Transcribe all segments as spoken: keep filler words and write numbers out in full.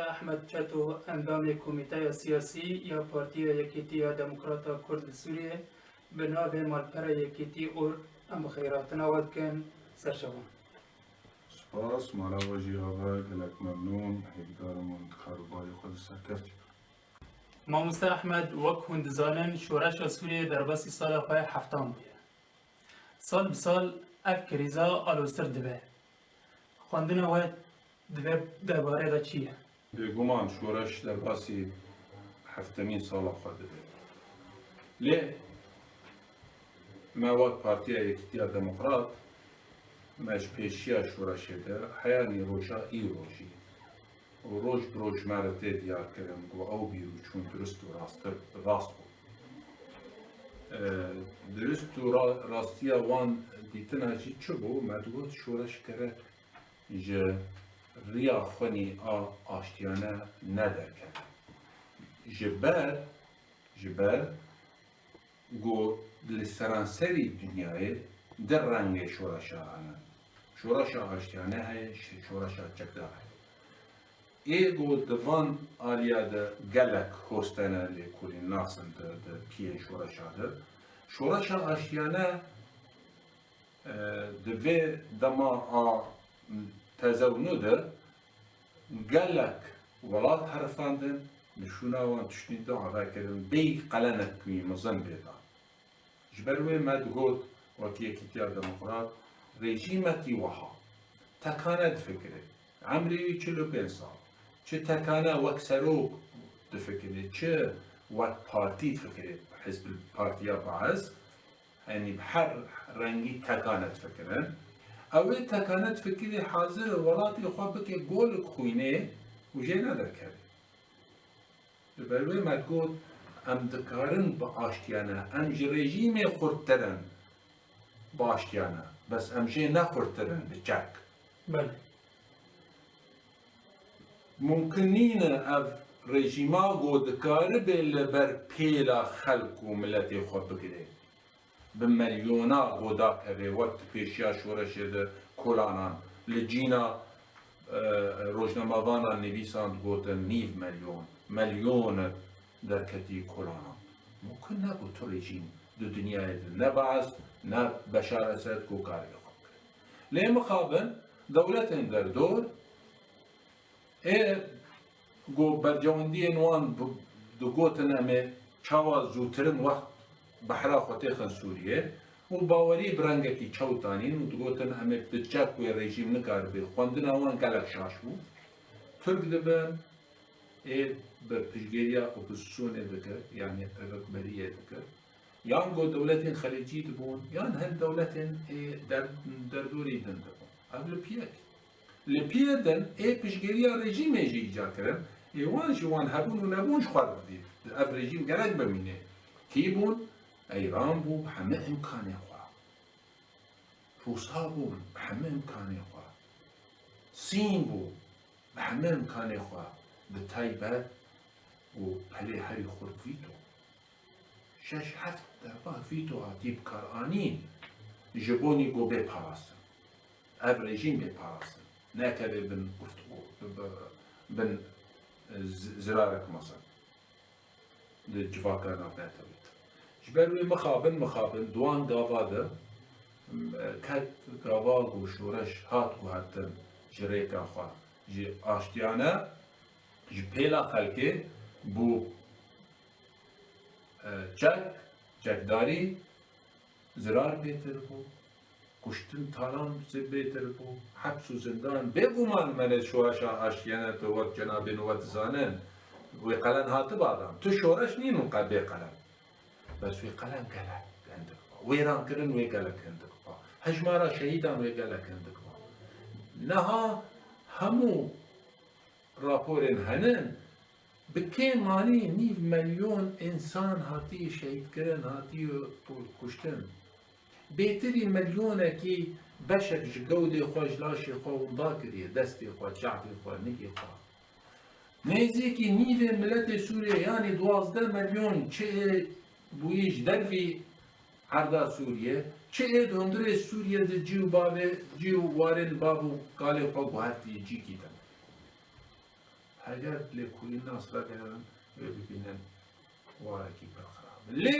Ehmed Çeto, endamê Komîteya Siyasî ya Partiya Yekîtiya Demokrata Kurd li Sûriyê, bi navê Malpera Yekîtî Ûr, em bi xeyratina we dikin, ser çavan. Spas, mala we jî ava, gelek memnûn, hêvîdar im hûn di karûbarê xwe de serkeftî bin. Mamoste Ehmed, wek hûn dizanin, şoreşa Sûriyê derbasî sala xwe heftan bûye. Sal bi sal ev krîza aloztir dibe. Xwendina we di vê derbarê de çi ye? Bêguman şoreş derbasî heftemîn sala xwe dibe. Lê me wek Partiya Yekîtiya Demokrat, me ji pêşiya şoreşê de heya nîroja îro jî û roj bi roj me re tê diyarkirin ku ew bîr û çûn dirust û rastir, rast bû. E, dirust û ra-, rastiya wan dîtina jî çi bû? Me digot şoreşgerek ji riya xwenî a aştiyane nederkeve. Ji ber, ji ber ku li seranserî dinyayê di rengê şoreşa hene. Şoreşa aştiyane heye, şi-, şoreşa çekdar heye. Ê ku di van aliya de gelek hostene lêkolîn nas in di, di piyên şoreşa de. Şoreşa aştiyane, e, di vê dema a teze û nû de gelek welat herifandin, li şûna wan tiştî da ava kirin, bêyî qelenek wî mezin bê dan. Ji ber wê me digot, wekî Yekîtiya Demokrat, rejîmekî wiha tekane difikire, emrê wî çil û pênc sal, çi tekane wek serok difikire, çi wek partî difikire, hizb, partiya Baez, Yanî bi her rengî tekane difikirin. Ew ê tekane difikirî hazir e welatê xwe bike golik xwînê û jê nederkeve. Ji ber wê me digot, em dikarin bi aştiyane, em ji rejîmê xurttir in bi aştiyane. Bes em jê ne xurttir in bi çek. Belê. Mumkin nîne ev rejîma ku dikaribe li ber pêla xelk û miletê xwe bigire. Bi milyona ku dakeve wek di pêşiya şoreşê de kolanan. Li cîna, e, rojnamevanan nivîsand gotin nîv milyon, milyon derketî kolanan. Mumkin ne ku tu rejîm di dinyayê de ne Baez, ne Beşar Esed ku karê xwe bikire. Lê mixabin dewletên derdor ê ku bercewendiyên wan bi-, digotin em ê çawa zûtirin wext behra xwe têxin Sûriyê û bawerî bi rengekî çewt anîn û digotin em ê bi çek wê rejîm nikaribe. Xwendina wan gelek şaş bû. Tirk dibin, ê bi piştgiriya opozîsyonê dikir, yanî rikberiyê dikir. Yan ku dewletên xelîcî dibûn, yan hin dewletên ê der-, derdorî din dibûn. Ev li piyek. Li piyê din ê piştgiriya rejîmê jî îca kirin, ê wan jî wan hebûn û nebûn ji xwe re didît. Ev rejîm gerek bimîne. Kî bûn? Îran bû bi hemî îmkanê xwe. Rûsa bûn bi hemî îmkanê xwe. Sîn bû bi hemî îmkanê xwe. Bi taybet û pelê herî xurt vîto. Şeş heft derba vîto hatî bikaranîn ji bonî ku bê parastin. Ev rejîm bê parastin. Nekeve bin uftu, bi, bi, bin, e, z-, zirarek mezin. Di civaka navnetewî de. Ji ber wê mixabin, mixabin, di wan gava de, m-, e, ket gava ku şoreş hat guhertin ji rêka xwe, ji aştiyane, ji pêla xelkê bû, e, çek, çekdarî, zirar bêtir bû, kuştin talan bêtir bû, heps û zindan. Bêguman me ne şoreşa aştiyane tu wek cenabên we dizanin, wê qelen hatiba dan. Tu şoreş nîn û qe bê qelen. Bes wê qelen gelek hindik ba. Wêrankirin wê gelek hindik ba. Hejmara şehîdan wê gelek hindik ba. Niha hemû raporên henin, bi kêmanî nîv milyon însan hatiye şehîdkirin, hatiye kuştin. Bêtirî milyonekî beşek ji gewdê xwe, ji laşê xwe winda kiriye, destê xwe, çavê xwe, nigê xwe. Nêzîkî nîvê miletê Sûriyê, yanî duwazdeh milyon çi ê bûyî ji dervî erda Sûriyê, çi ê di hundirê Sûriyê di cî û bavê, cî û warên bav û kalê xwe guhertî cîkî din. Heger lêkolîn nas vegerin, wê bibînin warekî pir xirab. Lê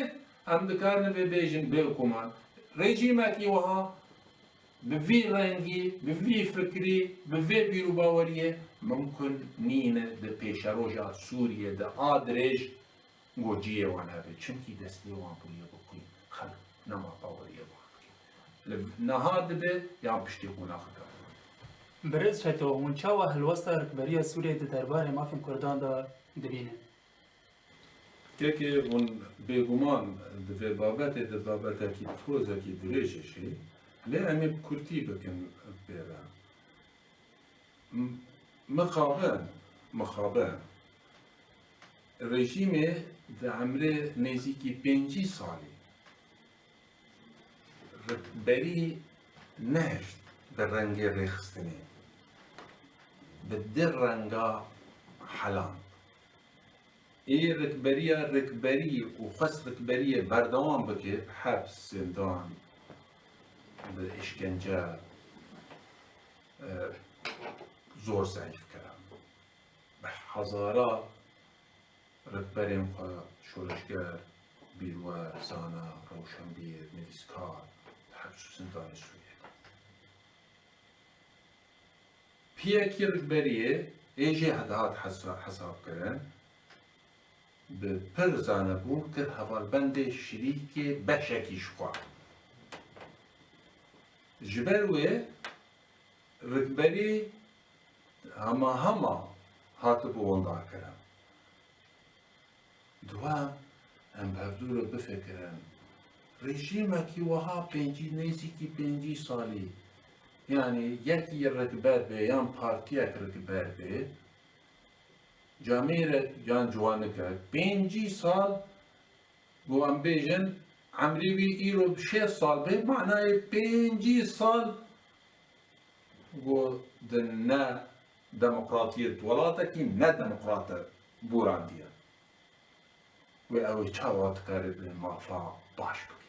em dikarin vê bêjin bêguman, rejîmekî wiha bi vî rengî, bi vî fikrî, bi vê bîr û baweriyê mimkun nîne di pêşeroja Sûriyê de a dirêj ku cihê wan hebe. Çimkî destê wan bûye bi xwîn. Xelk nema baweriyê wan bike. Li niha dibe yan piştî qonaxeke. Birêz Feto, hûn çawa helwesta rikberiya Sûriyê di derbarê mafên Kurdan de dibînin? Kekê hûn bêguman di vê babetê de babetekî pirozekî dirêj e jî, lê em ê bi kurtî bikin pê re. M-, mixabin, mixabin. Rejîmê di emrê nêzîkî pêncî salî rikberî nehişt bi rengê rêxistinê, bi di renga heland. Ê rikberiya rikberî û xwest rikberiyê berdewam bike, heps, zindan, bi îşkence, e, zor zeîf kirin. Bi hezara rikberên xwe, şoreşger, bîrwer, zana, rewşenbîr, nivîskar, di heps û zindanê Sûriyê de. Piyekî rikberiyê ê jê dihat hesa-, hesabkirin, bi pir zanebûn kir hevalbendê şirîkê beşekî ji xwe. Ji ber wê rikberî hema hema hatibû windarkirin. Duwa em bi hevdû re bifikirin. Rejîmekî wiha pêncî, nêzîkî pêncî salî, yanî yekî rikber be yan partiyek rikber be, camêrek yan ciwanike, pêncî sal, ku em bêjin, emrê wî îro bi şêst sal be, manayê pêncî sal ku di ne demokratiyê, di welatekî ne demokrat de bûrandiye. Wê ew ê çawa dikare bi mafa baş bike?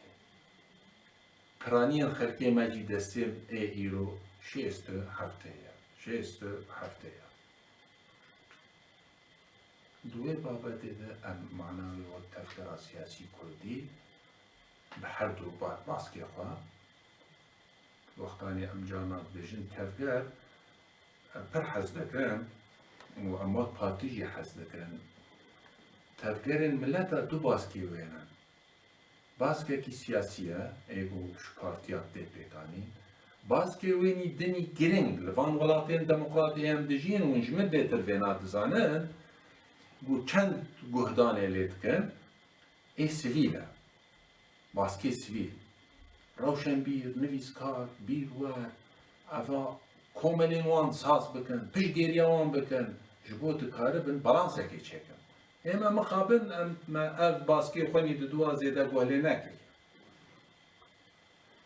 Piraniyên xelkê me jî destê ê îro şêst û heftê ye. Şêst û heftê ye. Di wê babetê de em manawê wek tevgera siyasî kurdî bi her du ba-, baskê xwe, wextanê em carna dibêjin tevger, em pir hez dikin û em wek partî jî hez dikin. Tevgerên mileta du baskê wê ne. Baskekî siyasî ye, ê ku ji partiya tê pêkanîn. Baskê wênî dinî giring li van welatên demokratê em dijîn, hûn ji min bêtir vêna dizanin, ku çend guhdanê lê dikin, ê sivîl e. Baskê sivîl. Rewşenbîr, nivîskar, bîrwer, eva komelên wan saz bikin, piştgêriya wan bikin, ji bo dikaribin balansekê çêkin. Ê me mixabin, em, me ev baskê xwe nî diduwa zêde guh lê nekiriye.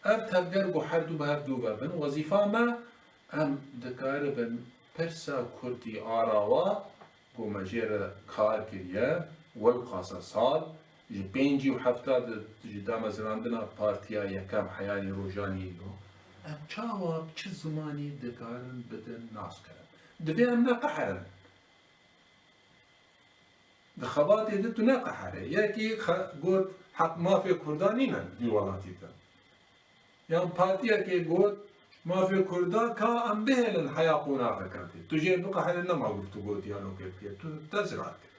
Ev tevger ku her du bi hev du ve bin, wezîfa me, em dikaribin pirsa kurdî a rawa, ku me jê re kar kiriye, welqasa sal, ji pêncî û hefta de ji damezrandina partiya yekem Heyalî Rojanî îro, em çawa bi çi zimanî dikarin bidin naskirin? Divê em neqeherin. Di xebatê de tu neqehere. Yekî xe-, got, heq mafê Kurdan nîne vî welatî de. Yan partiyekê got, mafê Kurda ka em bihêlin heya qonaxeke tê. Tu jê biqehere, nema guftûgo diyalogê bike. Tu te zirar kir.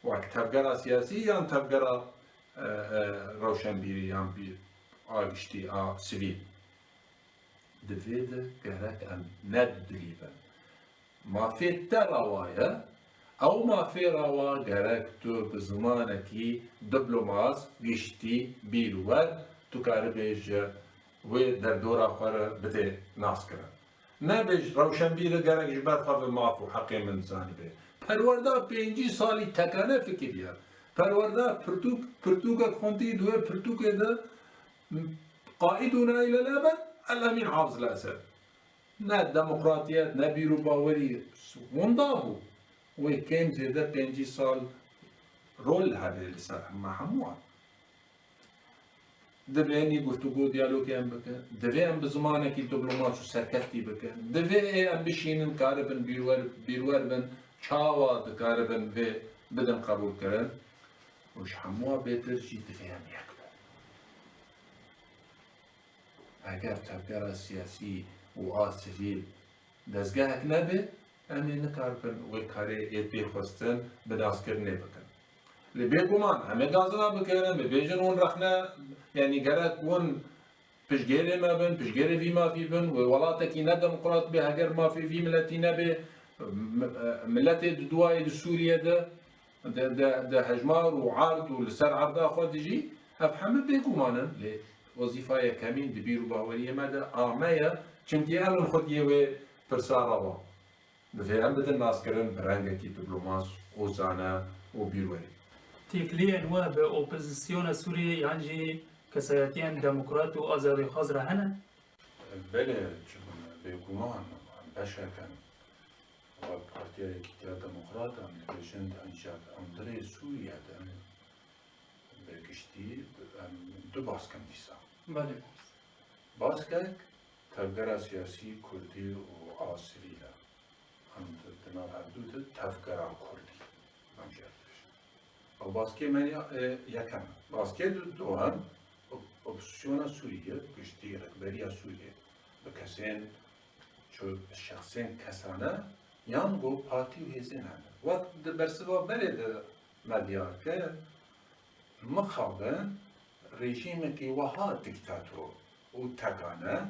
Wek tevgera siyasî yan tevgera, e, e, rewşenbîrî yan bî-, a giştî, a sivîl. Di vê de gerek em ne dudilî bin. Mafê te rawa ye, ew mafê rawa gerek tu bi zimanekî diplomas, giştî, bîrwer, tu karibê ji wê derdora xwe re bidê naskirin. Nebêj, rewşenbîrî gerek ji ber xwe ve maf û heqê min zanibe. Perwerda pêncî salî tekane fikiriye. Perwerda pirtûk, pirtûkek xwendî, di wê pirtûkê de Qaîdûna îlelebe El-Emîn Hafiz El-Esed. Ne demokratiyet, ne bîr û bawerî winda bû. Wê kêm zêde pêncî sal rol hebe li ser me hemûyan. Divê nî guftûgo diyalogê em bikin. Divê em bi zimanekî diplomat û serkeftî bikin. Divê ê em bişînin karibin bîrwer, bîrwer bin, çawa dikaribin vê bidin qebûlkirin. Û ji hemû bêtir jî divê em yek bin. Eger tevgera siyasî û a sivîl dezgehek nebe, em ê nikaribin wê karê ê tê xwestin bi naskirinê bikin. Lê bêguman, em ê gazina bikin, em ê bêjin hûn rexne, yanî gerek hûn piştgêrê me bin, piştgêrê vî mafî bin, wê welatekî ne demokrat bê, heger mafê vî miletî nebe, m-, miletê di duayê di Sûriyê de, di, di, di hejmar û erd û li ser erda xwe dijî, ev hemû bêguman in. Lê wezîfa yekemîn di bîr û baweriyê me de a me ye, çimkî em in xwediyê wê pirsa rewa. Divê em bidin naskirin bi rengekî diplomat û zane û bîrwerî. Têkiliyên we bi opozisyona Sûriyê yan jî kesayetiyên demokrat û azadîxwaz re hene? Belê, çima ne? Bêguman, em beşek in. Wek Partiya Yekîtiya Demokrat em dibêjin di hundirê Sûriye de em bi giştî em du bask in dîsa. Belê. Baskek tevgera siyasî kurdî û a sivîl e. Em di, di nav hevdû de tevgera kurdî em jê re dibêjin. Ew baskê me ya, e, yekem e. Baskê du-, duhem, op-, opozisyona Sûriyê, giştî rêkberiya Sûriyê, bi kesên, çi, bi şexsên kesane, yan go partî û hêzên hene. Wek di bersiva berê de me diyar kir, mixabin rejîmekî wiha dîktator û tekane,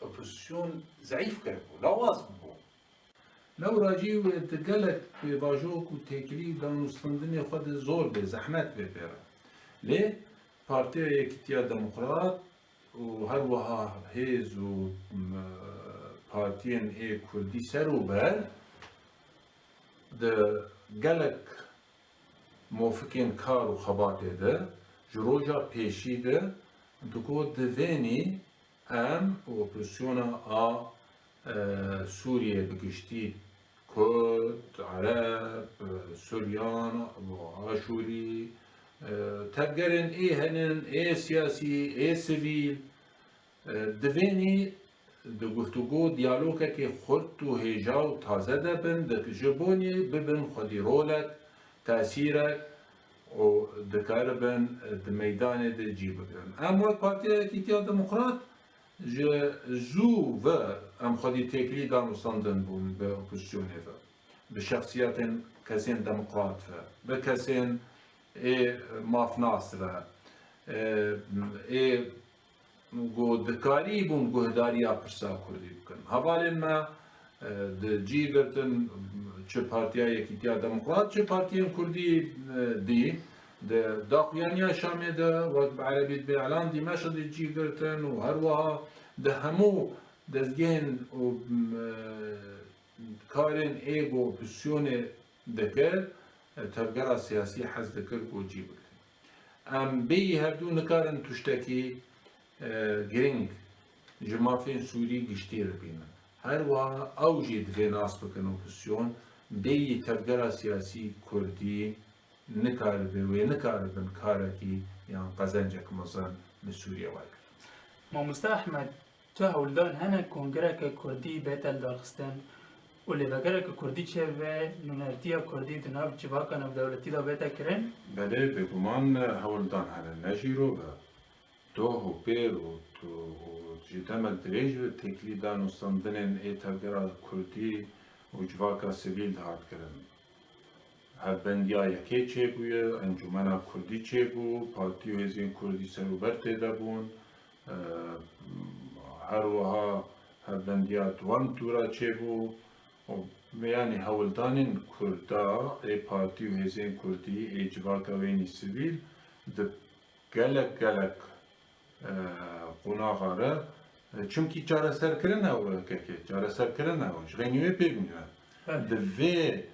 opozîsyon zeîf kiribû, lawaz bûbû. Lewra jî wê di gelek pêvajo ku têkilî danûstandinê xwe de zor bê, zehmet bê pê re. Lê Partiya Yekîtiya Demokrat û her wiha hêz û, m, partiyên ê kurdî ser û ber di gelek mofikên kar û xebatê de, ji roja pêşî de digot, divênî em opozisyona a, e, Sûriyê bi giştî, Kurd, Ereb, e, Suryan, Aşûrî, e, tevgerên ê henin, ê siyasî, ê sivîl, e, divênî di guftûgo diyalogekê xurt û hêja û taze de bin, di ji bonî bibin xwedî rolek, tesîrek û dikaribin di meydanê de cî bigirin. Em wek Partiya Yekîtiya Demokrat ji zû ve em xwedî têkilî danûstandin bûn bi opozîsyonê ve, bi şexsiyetên kesên demokrat ve, bi kesên ê mafnas ve, ê, ê ku dikarîbûn guhdariya pirsa kurdî bikin. Hevalên me, e, di cî girtin, çi Partiya Yekîtiya Demokrat, çi partiyên kurdî, e, dî, di daxuyaniya Şamê de, wek bi erebî dibê Îlan Dîmeşq de cî girtin û her wiha di hemû dezgehên û, e, karên ê ku opozîsyonê dikir, e, tevgera siyasî hez dikir ku cî bigrin. Em bêyî hevdû nikarin tiştekî, e, girîng ji mafên Sûrî giştî re bînin. Her wiha ew jî divê nas bikin opozîsyon, bêyî tevgera siyasî kurdî nikaribe, wê nikaribin karekî yan qezencek mezin li Sûriye wergirin. Mamoste Ehmed, tu hewldan hene kongreke kurdî bête lidarxistin û lêvegereke kurdî çêbibe, nûnertiya kurdî di nav civaka navdewletî de bête kirin? Belê, bêguman hewldan hene, ne jî rove. Doh û pêr û, û ji demek dirêj ve têkilî danûstandinên ê tevgera kurdî û civaka sivîl dihat kirin. Hevbendiya yekê çêbûye, Encûmena Kurdî çêbû, partî û hêzên kurdî serûber tê de bûn. E, her wiha hevbendiya duwem tûra çêbû. Û, yanî hewldanên kurda, ê partî û hêzên kurdî, ê civaka wênî sivîl di gelek, gelek, e, qonaxa re, e, çimkî çareserkirin ew kekê, çareserkirin ew, ji xeynî wê pêk nîne. Evet. Divê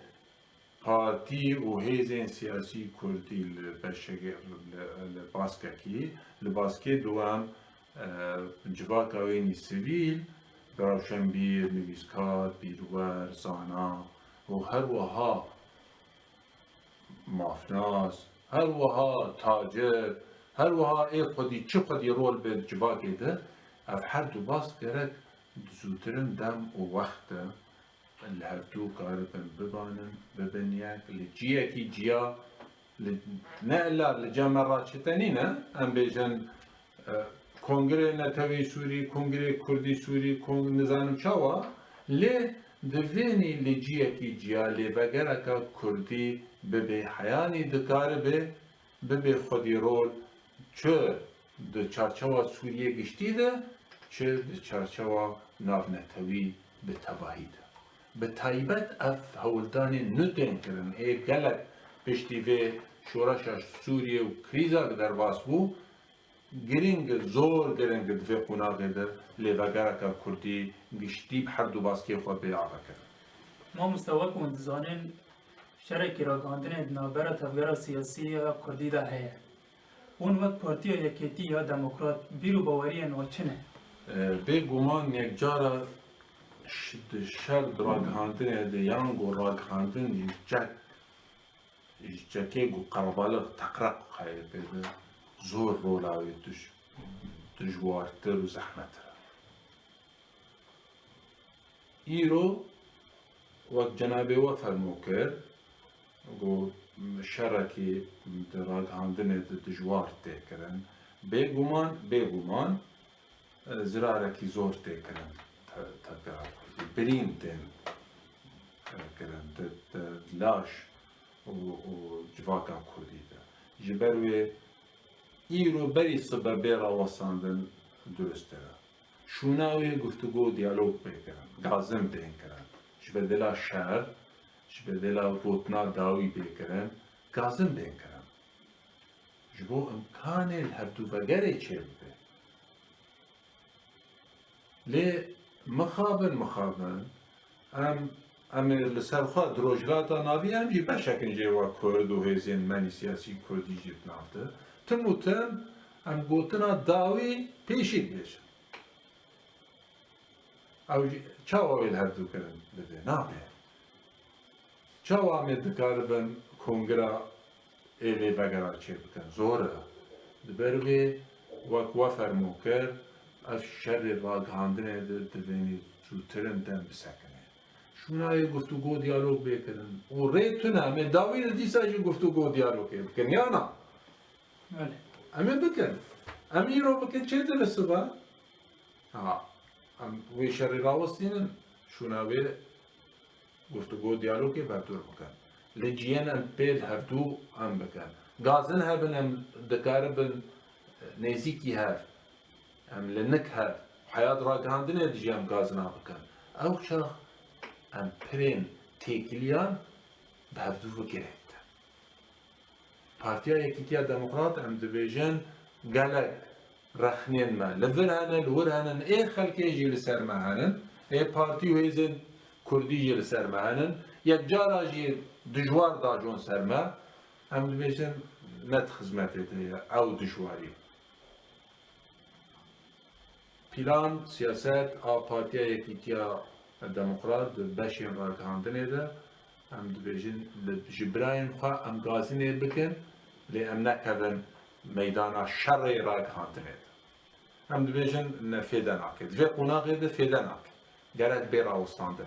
partî û hêzên siyasî kurdî li beşeke-, li, li baskekî, li baskê duwem, e, civaka wênî sivîl, rewşenbîr, nivîskar, bîrwer, zana û her wiha mafnas, her wiha tacir, Her wiha ê xwedî çi xwedî rol bê di civakê de, ev her du bas gerek di zûtirin dem û wext de li hevdû karibin bibanin, bibin yek, li ciyekî ciya, li, ne illa li cem me re çi tenî ne, em bêjin, e, Kongirê Netewî Sûrî, Kongirê Kurdî Sûrî, Kong-, nizanim çawa, lê divênî li ciyekî ciya lê vegereka Kurdî bibê, heyanî dikaribe bibê xwedî rol, çi di çarçewa Sûriyê giştî de, çi di çarçewa navnetewî bi tevahî de. Bi taybet ev hewldanên nû tên kirin, ê gelek piştî vê şoreşa Sûriyê û krîza derbas bû, giring, zor giring di vê qonaxê de lêvegereka Kurdî giştî bi her du baskê xwe bê avekirin. Mamoste, wek hûn dizanin, şerekî ragihandinê di navbera tevgera siyasî ya Kurdî de heye. Hûn wek Partiya Yekêtî ya Demokrat bîr û baweriyên we çi ne? E, bêguman yekcara ş-, di şer di ragihandinê de yan ku ragihandin ji cek, ji cekê ku qerebalix teqreq heye pê de zor rola wê duj-, dijwartir û zehmettir e. Îro, wek cenabê we fermo kir, got, şerekî di ragihandinê de dijwar tê kirin. Bêguman, bêguman, e, zirarekî zor tê kirin te-, tevgera Kurdî. Birîn tên, e, kirin di, di, di laş û, û civaka Kurdî de. Ji ber wê îro berî sibe bê rawestandin durustir e. Şûna wê guftûgo, diyalog bê kirin, gazin bên kirin. Ji bedela şer, ji bedela gotina dawî bê kirin, gazin bên kirin. Ji bo imkanê li hevdû vegerê çêbibe. Lê mixabin, mixabin, em, em ê li ser xwe di Rojhilata Navî em jî beşek in jê we Kurd û hêzên me nî siyasî Kurdî jî di nav de. Tim û tim em gotina dawî pêşî dibêjin. Ew jî çawa wê li hevdû kirin bibe? Nabe. Çawa em ê dikaribin kongira ê lêvegera çêbikin? Zor e. Di ber vê, wek we fermo kir, ev şerê ragihandinê di, divênî zûtirin dem bisekine. Şûna yê guftûgo, diyalog bê kirin û rê tune, em ê dawî li dîsa jî guftûgo, diyalogê bikin, ya na? Belê. Em ê bikin. Em îro bikin, çê dibe sibe? Ha, em wê şerê rawestînin, şûna wê guftûgo, diyalogê berdûr bikin. Li ciyên em pê li hevdû em bikin. Gazin hebin, em dikaribin nêzîkî hev, em li nik hev, heya di ragihandinê de jî em gazina bikin. Ew çax em pirên têkiliyan bi hevdû ve girêdin. Partiya Yekîtiya Demokrat, em dibêjin, gelek rexnên me li vir hene, li wir henin, ê xelkê jî li ser me henin, ê partî û hêzên Kurdî jî li ser me henin, yekcara jî dijwar dacon ser me, em dibêjin, ne di xizmetê te ye ew dijwarî. Plan, siyaset a Partiya Yekîtiya Demokrat di beşên ragihandinê de, em dibêjin, li, ji birayên xwe em gazinê bikin, lê em nekevin meydana şerê ragihandinê de. Em dibêjin, ne, fêde nake. Di vê qonaxê de fêde nake. Gerek bê rawestandin.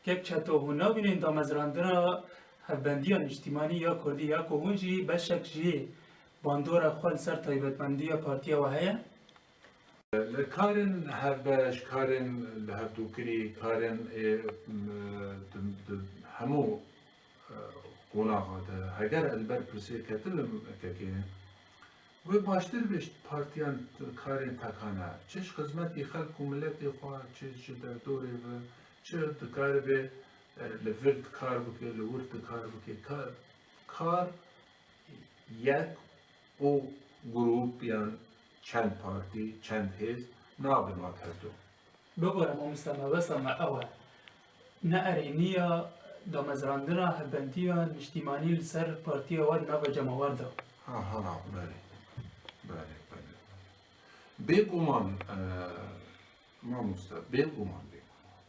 Kek Çeto, hûn nabînin damezrandina Hevbendiya Niştîmanî ya Kurdî ya ku hûn jî beşek jî bandora xwe li ser taybetmendiya partiya we heye? Li karên hevbeş, karên li hevdûkirî, karên ê, m, di, di hemû, e, qonaxa de, heger ez li ber pirsê ketibim, kekê, wê baştir bê ji partiyan karên tekane, çi ji xizmetî xelk û miletê xwe, çi ji derdorê ve, çi dikaribe, e, li vir dikar bike, li wir dikar bike. Ka-, kar yek û grûp yan çend partî, çend hêz nabin wek hevdû. Bibore mamoste, mebesta me ew e. Ne erêniya damezrandina hevbendiya niştîmanî li ser partiya we di nava cemawer de. Aha, belê. Belê, belê, belê. Bêguman, e, mamoste, bêguman, bêguman.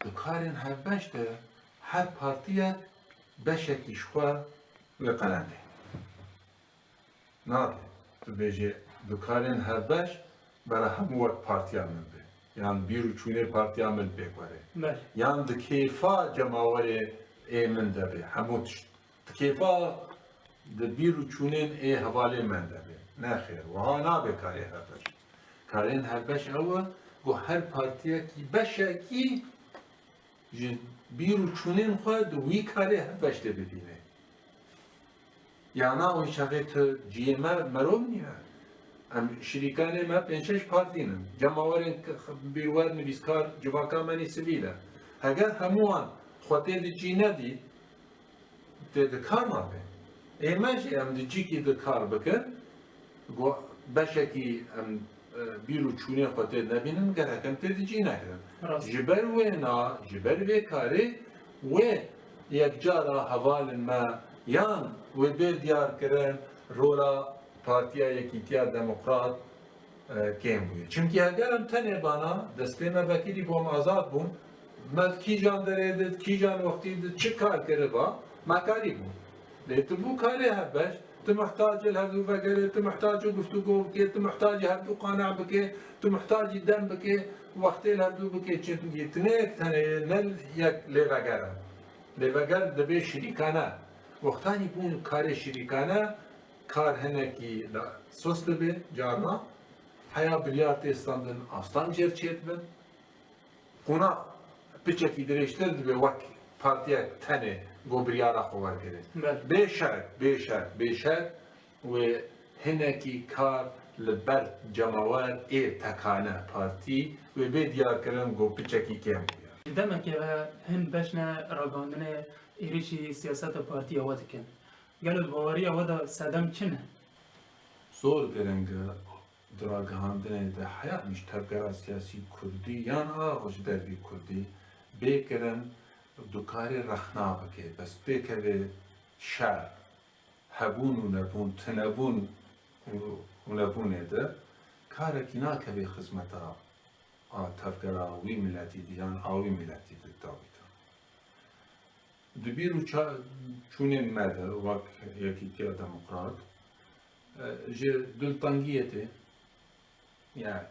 Di karên hevbeş de her partiyek beşekî ji xwe wê qelendê. Nabe tu bêjê Dukarên hevbeş bera hemû wek partiya min be. Yan bîr û çûnê partiya min pêk were. Belê. Yan di kêfa cemawerê ê min de be. Hemû tişt. Di kêfa di bîr û çûnên ê hevalê min de be. Nexêr, wiha nabe karê hevbeş. Karên hevbeş ew e ku her partiyekî beşekî ji bîr û çûnên xwe di wî karê hevbeş de bibîne. Ya na wî çaxê tu cihê me merov nîne. Em şirîkanê me pênc şeş partî ne. Cemawerên k-, bîrwer, nivîskar, civaka me nî sivîl e. Heger hemû wan xwe tê di cî nedî, tê di kar nabe. Ê me jî em di cîkî di kar bikin, go-, beşekî em, e, bîr û çûnê xwe tê nebînin, gerek em tê di cî nekirin. Rast. Ji ber wê na, ji ber vê karê wê yekcara hevalên me yan wê bê diyar kirin rola Partiya Yekîtiya Demokrat, e, kêm bûye. Çimkî heger em tenê bana, destê me vekirî bû, em azad bûn, me di kîjan derê de, di kîjan wextî de çi kar kiriba, me karî bûn. Lê tu bû karê hevbeş, tu muhtacî li hevdû vegerê, tu muhtacî guftûgo bikê, tu muhtacî hevdû qane bikê, tu muhtacî dem bikê, wextê li hevdû bikê, çimkî tu ne yek tenê, ne yek lêveger e. Lêveger dibe şirîkane. Wextanî bûn karê şirîkane, kar hinekî la-, sust dibe, carna heya biryar tê standin, astan cêr çêdibin. Qûna piçekî dirêjtir dibe wek partiyek tenê go biryara xwe wergire. Belê. Bê şek, bê şek, bê şek wê hinekî kar li ber cemawer ê tekane partî wê bê diyarkirin go piçekî kêm bûye. Demekê ve hin beşne ragihandinê êrîşî siyaseta partiya we dikin. Gelo di baweriya we de sedem çi ne? Zor giring e di ragihandinê de heya em ji tevgera siyasî kurdî yan a ji dervî kurdî bê kirin, tu karî rexna bike, bes pêkeve şer, hebûn û nebûn, tunebûn û, û nebûnê de karekî nakeve xizmeta a tevgera wî miletî de yan a wî miletî de dawî de. Di bîr û ça-, çûnên me de wek Yekîtiya Demokrat, e, ji dultengiyê tê. Yani,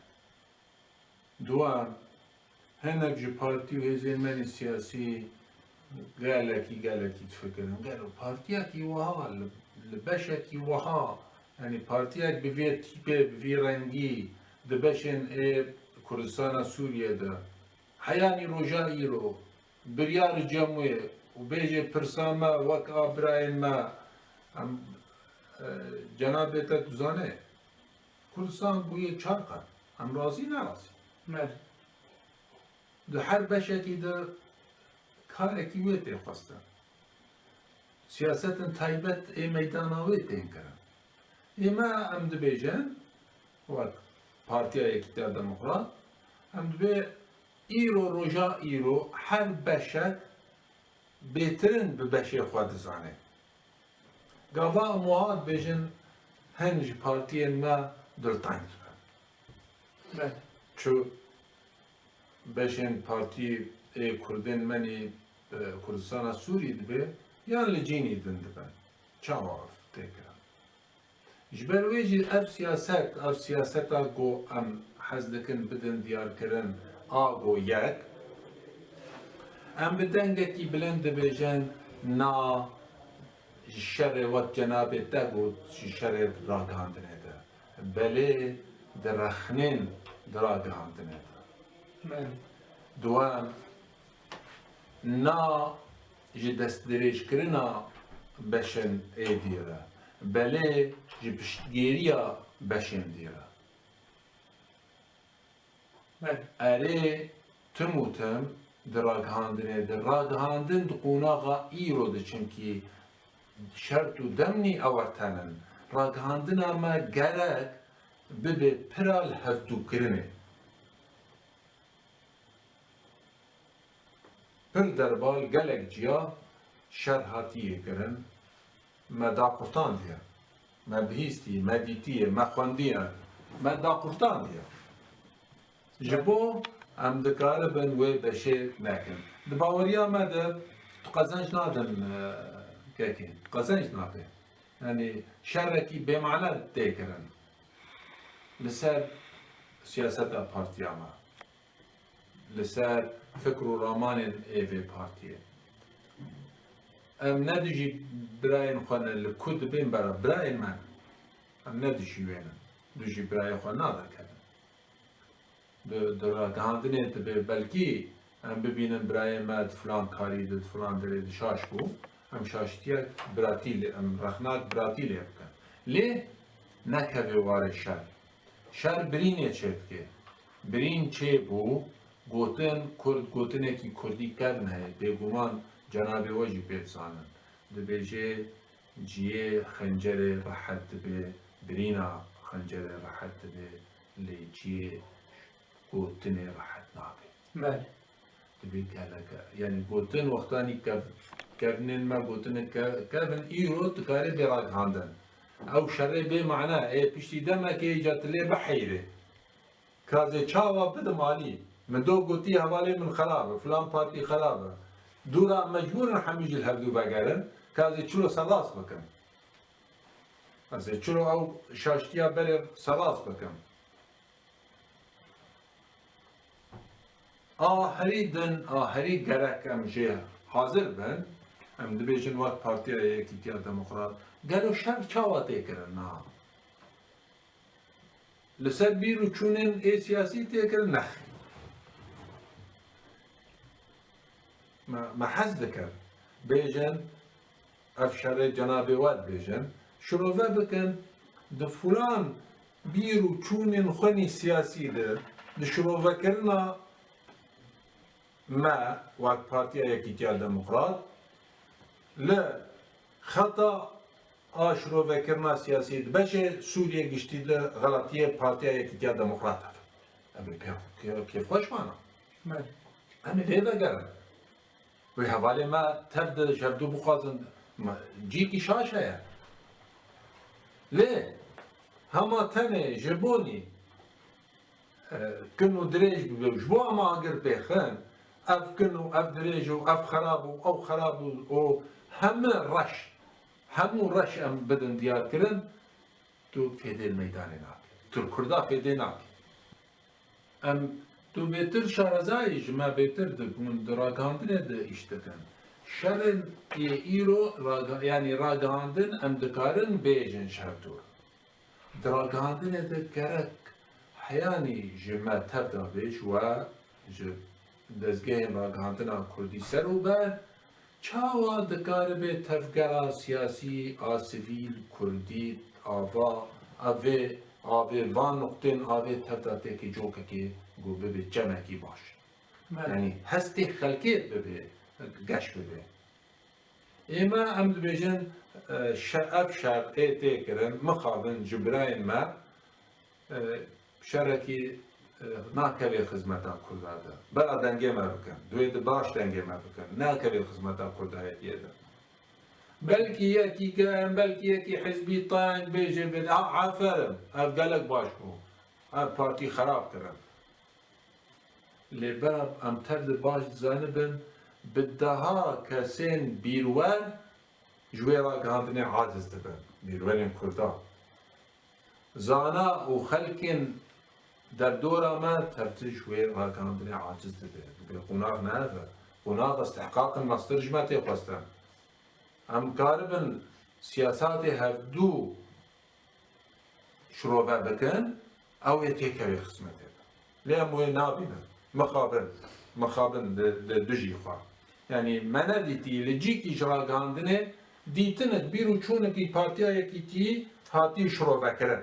duwa hinek ji partî û hêzên me yên siyasî gelekî, gelekî difikirin. Gelo partiyekî wiha, li, li beşekî wiha, yani partiyek bi vê tîpê, bi vî rengî, di beşên ê Kurdistana Sûriyê de, heyanî roja îro, biryar cem wê û bêje pirsa me wek a birayên me, em, e, cenabê te dizane, Kurdistan bûye çar qat. Em razî nerazî. Belê. Di her beşekî de karekî wê tê xwestin. Siyasetin taybet ê meydana wê tên kirin. Ê me em dibêjin, wek Partiya Yekîtiya Demokrat, em dibê îro, roja îro her beşek bêtirin bi beşê xwe dizane. Gava em wiha dibêjin, hin ji partiyên me dilteng dibin. Belê. Çu beşên partî ê Kurdên me nî, e, Kurdistana Sûrî dibe, yan li cînî din dibin. Çawa ev tê kirin? Ji ber wê jî ev siyaset, ev siyaseta ku em hez dikin bidin diyarkirin, a ku yek, em bi dengekî bilind dibêjin, na, ji şerê wek cenabê te got, ji şerê ragihandinê de. Belê di rexnên di ragihandinê de. Belê. Duwem, na ji destdirêjkirina beşên ê dî re, belê ji piştgêriya beşên dî re. Belê. Erê, tim û tim di ragihandinê de, ragihandin di qonaxa îro de, çimkî şert û dem nî ew er tenin. Ragihandina me gerek bibe pira li hevdûkirinê. Pir derbal gelek ciya şer hatiye kirin, me daqurtandiye. Me bihîstiye, me dîtiye, me xwendiye, me daqurtandiye. Ji bo em dikaribin wê beşê nekin. Di baweriya me de tu qezenc nadin, e, kekê. Qezenc nabe. Yanî şerekî bêmane tê kirin. Li ser siyaseta partiya me, li ser fikr û ramanên ê vê partiyê. Em ne dijî birayên xwe ne, li ku dibên bera birayên me ne. Em ne dijî wê ne. Dijî birayê xwe naderkevin. Di, di ragihandinê dibe, belkî em bibînin birayê me di filan karî de, di filan derê de şaş bû, em şaştiyek biratî lê, em rexnak biratî lê bikin. Lê nekeve warê şer. Şer birînê çêdike. Birîn çêbû, gotin, Kurd, gotinekî kurdî kevn heye, bêguman cenabê we jî pê dizanin. Dibêje, ciyê xencerê rehet dibe, birîna xencerê rehet dibe, lê ciyê gotinê rehet nabe. Belê. Dibê geleke, yanî gotin wextanî kev-, kevnên me gotinê ke-, kevin îro dikare bê ragihandin. Ew şerê bê mane, ê piştî demekê îca tu lê biheyre. Ka ez ê çawa bidim alî? Min do gotî hevalê min xerab e, filan partî xerab e. Dûra em mecbûr in hemî jî li hevdû vegerin. Ka ez ê çilo selas bikim? Ez ê çilo ew şaştiya berê selas bikim? A herî din, a herî gerek em jê hazir bin. Em dibêjin wek Partiya Yekîtiya Demokrat. Gelo şer çawa tê kirin niha? Li ser bîr û çûnên ê siyasî tê kirin? Nexêr. Me, me hez dikir bêjin, ev şerê cenabê we dibêjin, şirove bikin, di filan bîr û çûnên xwe nî siyasî de, di şirovekirina me wek Partiya Yekîtiya Demokrat li xeta a şirovekirina siyasî di beşê Sûriyê giştî de xelatiyê Partiya Yekîtiya Demokrat hebe. Em ê pê-, pê-, kêfxweş bana. Belê. Em ê lê vegerin. Wê hevalê me tev de ji hevdû bixwazin, me, cîkî şaş heye. Lê hema tenê ji bonî e, kin û dirêj bibe. Ji bo em agir pêxin, ev kin û ev dirêj û ev xerab û ew xerab û, û hemû reş, hemû reş em bidin diyarkirin, tu fêdê li meydanê nake. Tu li Kurda fêdê nake. Em, tu bêtir şarezayî ji me bêtir dibûn, di ragihandinê de îş dikin. Şerên ê îro raga-, yanî ragihandin em dikarin bêjin ji hevdû. Di ragihandinê de gerek heyanî ji me tev de bê, ji we, ji dezgehên ragihandina kurdî ser û ber, çawa dikaribe tevgera siyasî a sivîl kurdî ava, a vê, a vê van nuqtên a vê tev de têkê cokekê ku bibe çemekî baş? Belê. Yanî hestê xelkê bibe, geş bibe. Ême em dibêjin, e, şe-, ev şer ê tê kirin, mixabin ji birayên me, e, şerekî, e, nakevê xizmeta Kurda de. Bera dengê me bikin. Duê di baş dengê me bikin. Nakevê xizmeta Kurdayetiyê de. Belkî yekî gen, belkî yekî hizbî teng bêje bê, ha, aferin, ev gelek baş bû. Ev partî xerab kirin. Lê bera em tev de baş dizanibin, bi deha kesên bîrwer ji wê ragihandinê aciz dibin. Bîrwerên Kurda. Zana û xelkên derdora me tevtir ji wê ragihandinê aciz dibe. Dibê qonax ne ev e. Qonax istihqaqin mestir ji me tê xwestin. Em karibin siyasatê hevdû şirove bikin, ew ê têkevê xizmetê de. Lê em wê nabînin. Mixabin, mixabin li, li dijî xwe. Yanî me nedîtî li cîkî ji ragihandinê dîtinik, bîr û çûnikî Partiya Yekîtiyî hatî şirovekirin.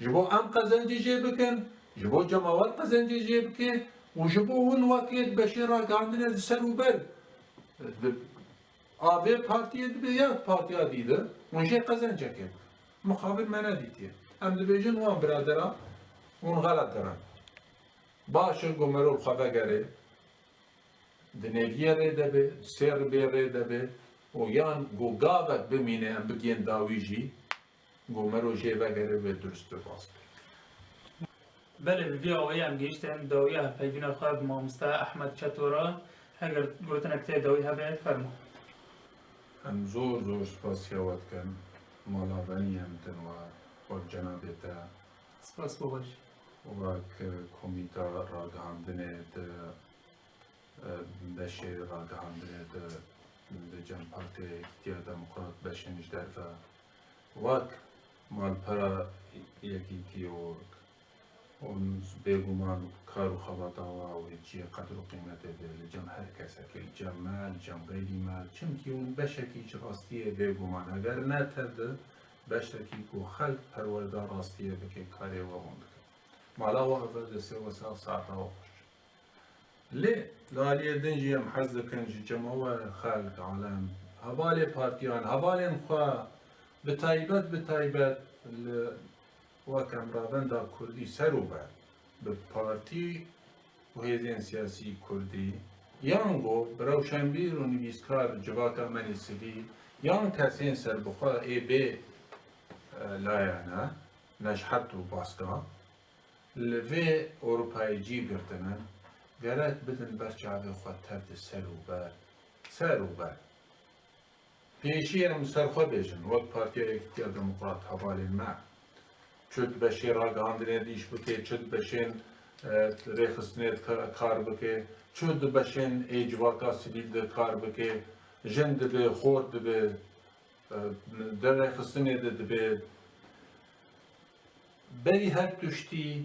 Ji bo em qezencê jê bikin, ji bo cemawer qezencê jê bike û ji bo hûn wekê di beşê ragihandinê di ser û ber, di, a vê partiyê dibe ya partiya dî de, hûn jê qezencekê bikin. Mixabin me nedîtiye. Em dibêjin wan biradera, hûn xelet dirin. Baş e, ku mero li xwe vegerê, di nêviyê rê de be, di sê ribê rê de be û yan ku gavek bimîne em bigihên dawî jî, ku mero jê vegere wê durustir rast be. Belê, bi vî awayî em gihîştin dawiya hevpeyvîna xwe bi mamoste Ehmed Çeto re. Heger gotinek tê dawî hebe, fermo. Em zor zor spasiya we dikin. Mala venî em din we, wek cenabê te. Spas, baş. Wek komîta ragihandinê di, e, beşê ragihandinê di, di cem Partiya Yekîtiya Demokrat beşên ji derve, wek malpera Yekîtiyê û bêguman kar û xebata we wê çi ye, qedir û qîmetê bê li cem her kesekî, li cem me, li cem xeyrî me, çimkî hûn beşekî ji rastiyê bêguman, eger ne tev di, beşekî ku xelk perwerda rastiyê bike, karê we hûn dikin. Mala we eve, destê we sax, saeta we xweş. Lê li aliyê din jî em hez dikin ji cema we xelk, alem, hevalê partiyan, hevalên xwe, bi taybet, bi taybet li wek em Ravenda Kurdî ser û ber bi partî û hêzên siyasî kurdî, yan go bi rewşenbîr û nivîskar civaka me yê sivîl, yan kesên serbixwe ê bê, e, layene, Neşhet û Baska, li vê Ewropayê cî girtine, gerek bidin ber çavê xwe tev di ser û ber, ser û ber. Pêşî em li ser xwe bêjin, wek Partiya Yekîtiya Demokrat hevalên me, çi di beşê ragihandinê de îş bike, çi di beşên, e, rêxistinê de ka-, kar bike, çi di beşên ê civaka sivîl de kar bike, jin dibe, xort dibe, e, di rêxistinê de dibe. Berî her tiştî,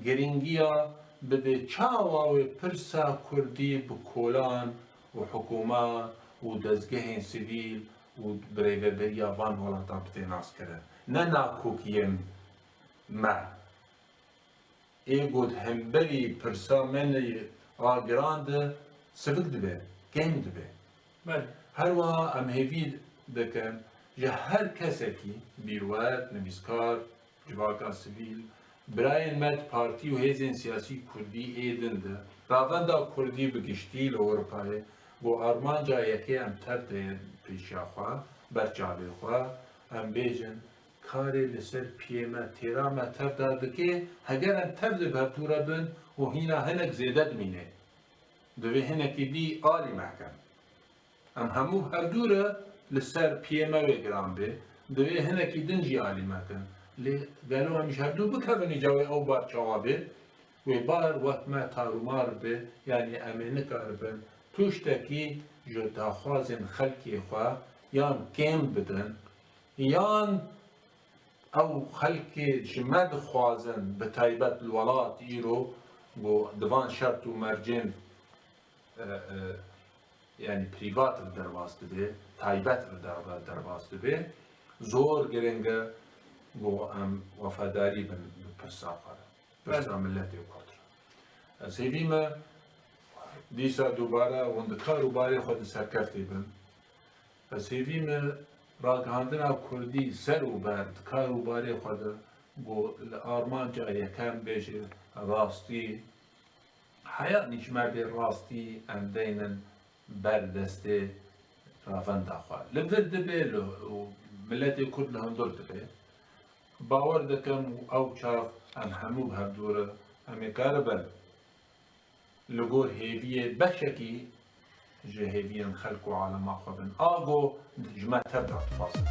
girîngiya bide çawa wê pirsa kurdî bi kolan û hikûma û dezgehên sivîl û birêveberiya van welatan bide naskirin. Ne nakokiyên me. Ê got hemberî pirsa me ne a giran de sivik dibe, kêm dibe. Belê. Her wiha em hêvî dikin ji her kesekî, bîrwer, nivîskar, civaka sivîl, birayên me di partî û hêzên siyasî kurdî ê din de, ravenda kurdî bi giştî li Ewropayê, bo armanca yekê em tev de pêşiya xwe, ber çavê xwe, em bêjin, karê li ser piyê me, têra me tev de dike, heger em tev de bi hevdû re bin û hîna hinek zêde dimîne, divê hinekî dî alî me kin. Em hemû hevdû re li ser piyê me wê giran bê, divê hinekî din jî alî me kin. Lê gelo em ji hevdû bikevin îca wê ew bar çawa bê? Wê bar wek me tarûmar be, yanî em ê nikaribin tiştekî ji daxwazên xelkê xwe yan kêm bidin, yan ew xelkê ji me dixwazin, bi taybet li welat îro ku di van şert û mercên, e, e, yanî prîvat re derbas dibe, taybet re derbe-, derbas dibe, zor giring e ku em wefedarî bin bi pirsa xwe re, pirsa Belê. Miletê Kurd re. Ez hêvî me dîsa dubare hûn di kar û barê xwe de serkeftî bin. Ez hêvî me ragihandina kurdî ser û ber di kar û barê xwe de ku li armanca yekem bêje rastî, heya nîşme bê rastî em deynin ber destê ravenda xwe. Li vir dibe li, û miletê kurd li hundir dibe. Bawer dikim ew çax em hemû bi hevdû re em ê karibin li gor hêviyê beşekî ji hêviyên xelk û alema xwe bin. A go ji me tev de dixwazin.